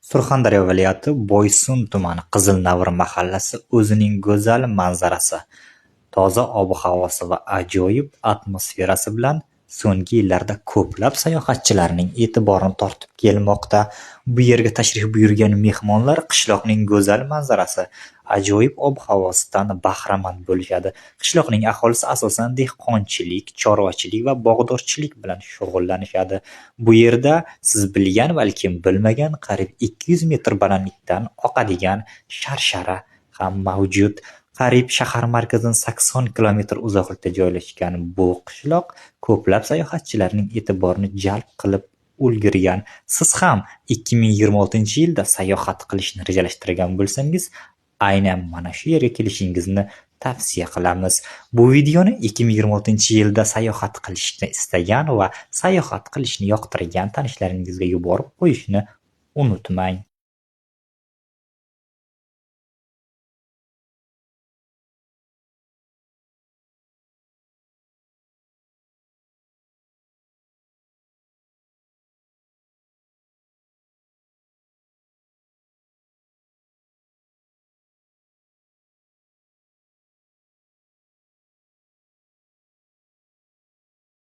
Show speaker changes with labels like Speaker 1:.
Speaker 1: Surxondaryo viloyati Boysun tumani Qizilnavr mahallasi o'zining go'zal manzarasi, toza ob-havosi va ajoyib atmosferasi bilan so'nggi yillarda ko'plab sayohatchilarning e'tiborini tortib kelmoqda. Bu yerga tashrif buyurgan mehmonlar qishloqning go'zal manzarasi, ajoyib ob-havosidan bahramand bo'lishadi. Qishloqning aholisi asosan dehqonchilik, chorvachilik va bog'dorchilik bilan shug'ullanishadi. Bu yerda siz bilgan, balkim bilmagan qariyb 200 metr balandlikdan oqadigan sharshara ham mavjud. Qariyb shahar markazidan 80 kilometr uzoqlikda joylashgan bu qishloq ko'plab sayohatchilarning e'tiborini jalb qilib ulgurgan. Siz ham 2026-yilda sayohat qilishni rejalashtirgan bo'lsangiz, aynan mana shu yerga kelishingizni tavsiya qilamiz. Bu videoni 2026-yilda sayohat qilishni istagan va sayohat qilishni yoqtirgan tanishlaringizga yuborib qo'yishni unutmang.